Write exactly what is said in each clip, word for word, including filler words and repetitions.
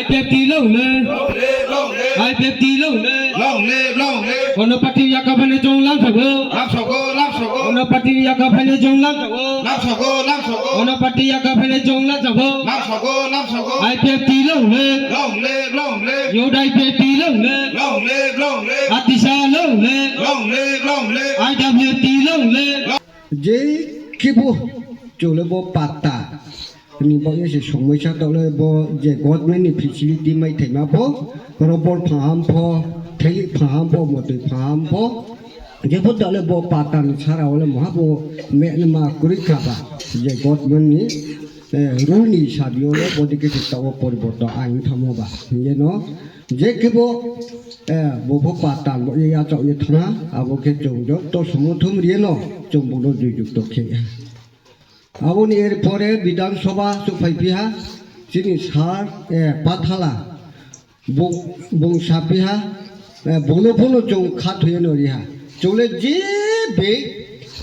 I P F T long live. Long live, long live. I P F T long live. Long live, long live. Ono party ni yakap haino chwng lamsogo. Lamsogo, lamsogo. Ono party ni yakap haino chwng lamsogo. Lamsogo, lamsogo. Ono party ni yakap haino chwng lamsogo. Lamsogo, lamsogo. I P F T long live. Long live, long live. Youth I P F T long live. Long live, long live. Atisa long live. Long live, long live. I W T long live. Je kibo chole bo patta. Ni bagwi se somoi sa tole bo je government ni facility mai thaima pho, robor phaham pho, thailik phaham pho, motwi phaham pho. Je bo tole bo pata ni sara ole moha bo me ma kuri khaba. Je government ni, eh, rule ni sabi ole bo dike se tawo poriborton ang thamo ba. Ye no, je kibo, eh, bo pho pata mo ye ya chok ye thana, abo khe chong jo to somothom riye no, chong bo no jui juk to khe. Aboni er pore Bidhan Sabha chuk phai phiha, chini sir, eh, Pathala, bung, bung sa phiha, eh, bungno phano chwng kha thuye no riha. Chwng le je be,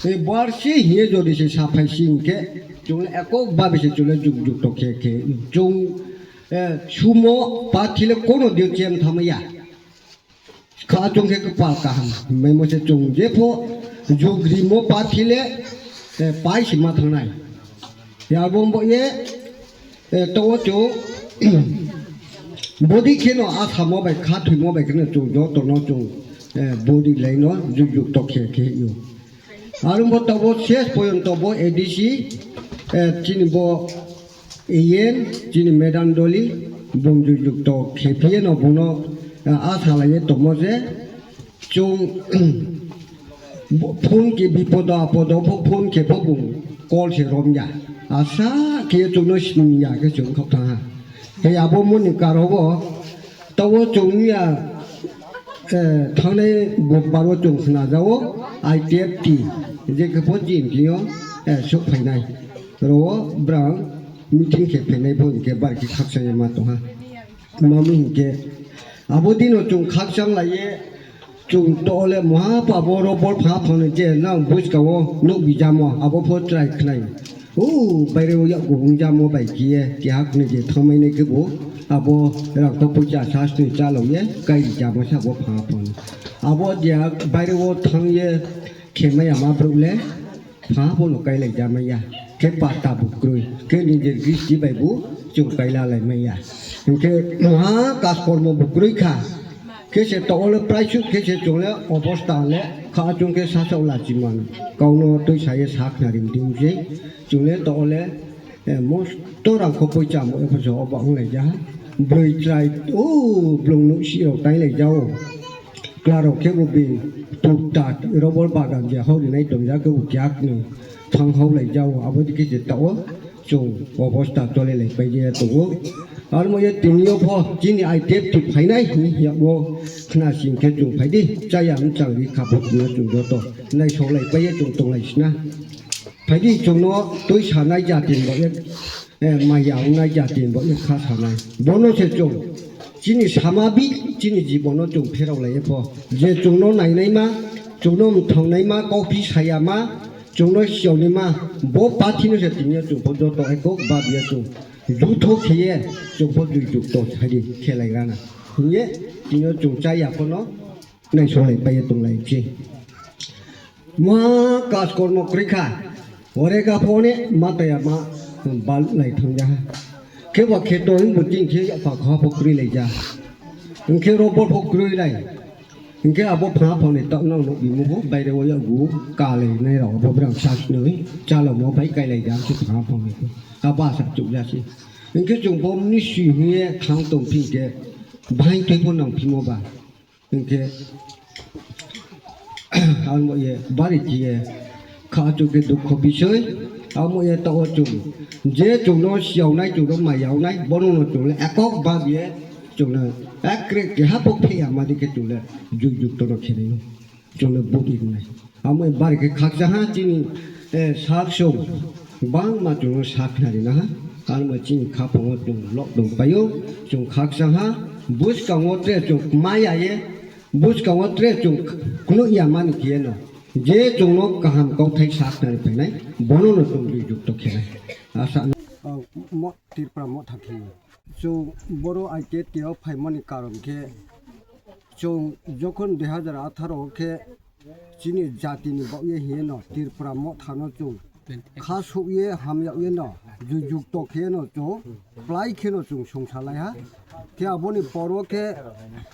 eh, bar se hiye jodi se sa phai si hinkhe, chwng le ekok babi se chwng le juk juk to khe khe, chwng, eh, sumo pathi le kono dio chem thamaya. Kha chwng khe kwpal kaham. Memo se chwng jepho jugri mo pathi le, eh, pai si ma thangnai. Ya bo bo ye, eh, to o chwng bodi kheno asa mo bai kha thwi mo bai kheno chwng joto no chwng, eh, bodi lai no jug jug to khe khe yo. Aro bo to bo ses poyonto bo A D C, eh, chini bo Iyen chini Madam Dolly bumjui jukto khe phiye no bono, ah, asa laiye tongmo je chwng bo-, phone khe bipodo apodo pho phone khe pho bung call se romya. Asa khe chwngno siniya khe chwng khok thangha. Khe abo moni karogo Tabo chwngya, eh, thangnai bubaro chwng khna jao, I T F T, je khe pho jin khe yo, eh, sok phainai. Ro brang meeting khe phainai pho hinkhe bar khe khaksa ya ma tongha. Mami hinkhe abo dino chwng khakchang laiye, chwng tole moha pabo ro bol pha phone je nang buj kawo nuk bijamo abo pho try khnai. O, baire o yak gubung jamo bai kiye, keha kwnwi je thangmai nai khe bo, abo rang kok pucha sa sni cha lo ye, kai jamo sa bo pha pon. Abo dia baire o thang ye, khe maya ma bru le, pha bo no kai lai ja maya, khe pata bu krwi, khe ni je gisti bai bu, chung kai la lai maya. Hinkhe moha kas kormo bu krwi kha. Khe se to ole prai suk khe se chole obosta le kha chung khe sa sa ula chiman. Kauno twi sa ye sa khna rim dim je chole to ole, eh, mosto rang kho poi cham o pho so oba ong lai ja. Broi trai o blong no si rok tai lai jao. Kla rok khe bo bi tuk tak robor bagan je hau ri nai tong ja khe bo kyak ni thang hau lai jao. Abo dikhe je to o. Chwng obosta chole lai pai je tongo. Aro mo ye tini o pho chini I T F T phainai hini ya bo khna sing khe chwng phai di chaya wng chang ri kha pho tini o chwng joto nai sok lai pai ye chwng tong lai sina. Phai di chwng no twi sanai jati ni bo ye, eh, maya wngnai jati ni bo ye kha sanai. Bono se chwng chini sama bi chini jibon no chwng pherok lai ye pho. Je chwng no nainai ma, chwng no mthang nai ma, kok pi saya ma, Chwngno siyokni ma, bo pathino se tini chwng pho joto ekok bab ya chwng. Jutho khiye chwng pho jui jukto sadi khelai rana. Hiye tini chwng cha ya phono nai solai pai tong lai chi. Ma kas kormo krikha. Ore ka phone ma ta ya ma bal lai thang ya. Khe ba khe to hing buting khe ya pha kha pho kri lai ja. Hingkhe ro bo pho kri lai. Hingke abo phana phone tak nang no bimo bo baire o yagu kalai nai rok bo brang sas noi chalo mo bai kailai jang se phana phone ko aba sa chuk ja se. Hingke chung bo ni si hingye thang tong phi ke bai tei bo nang phimo ba. Hingke ang bo ye bari ji ye kha chu ke dukho bisoi amo ye ta o chung je chung no siau nai chung no mai yau nai bono no chung le ekok bab ye Chwngno ekre keha bo pheya madi khe chwngno jui jukto no khenai no. Chwngno budi wngnai. Amo bari khe khakcha ha chini, eh, sak song bangma chwngno sak nari na ha. Ano chini khaphang o chwng lok dong paio. Chwng khakcha ha bwskango tre chwng maya ye. Bwskango tre chwng kunu ya mani khe no. Je chwngno kaham kauthai sak nari phainai. Bono no chwng jui jukto khenai. Asa. Oh, mo Tripura mo thakhi. Chwng boro I T F T o phaimani karon khe, chwng jokhon dui hazar atharo khe chini jatini bagwi hiye no Tripura mothano chwng kha sukye hamyakye no, ju-, jukto khe no chwng plai khe no chwng songsa lai ha. Khe aboni poro khe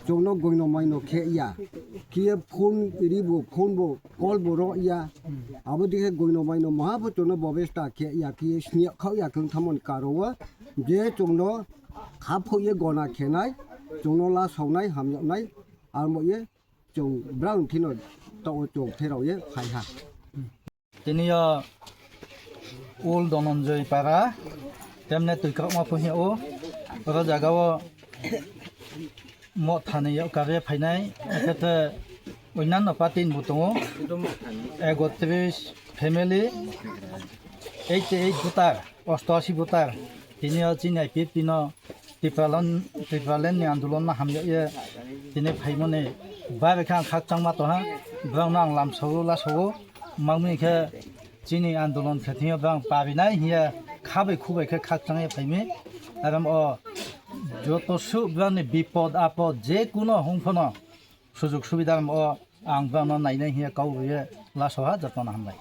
chwngno goino maino khe ya. Khe phone ribo, phone bo, call bo ro ya. Abo dikhe goino maino maha bo chwngno bobesta khe ya, khe sniya khao ya khe thamon karo o je chwngno kha phokye gona khenai, chwngno la sawnai, hamjaknai, amo ye chwng brang kheno to o chwng pherao ye phai ha. Tini yo Ul Dhananjay Para, temne twi kwbangma phung o, oro jaga o mo thani yo kare phainai, akhe te onyanno party ni bo tongo, ekotris family, eighty eight voter, ostoashi voter, tini yo chini I P F T no Tipraland, Tipraland ni andolon no hamjakye tini phaimani bai bai khe ang khakchangma tongha, borok no ang lamsogo lasogo, mamwi khe chini andolon khe thwngya borok parinai hiya khabai khubai khe khakchangya phaimi, aram o joto su borok ni bipod apod je kuno hung phano sujug subida o ang borok no nainai hiya kau rwya lasoha joto no hambai.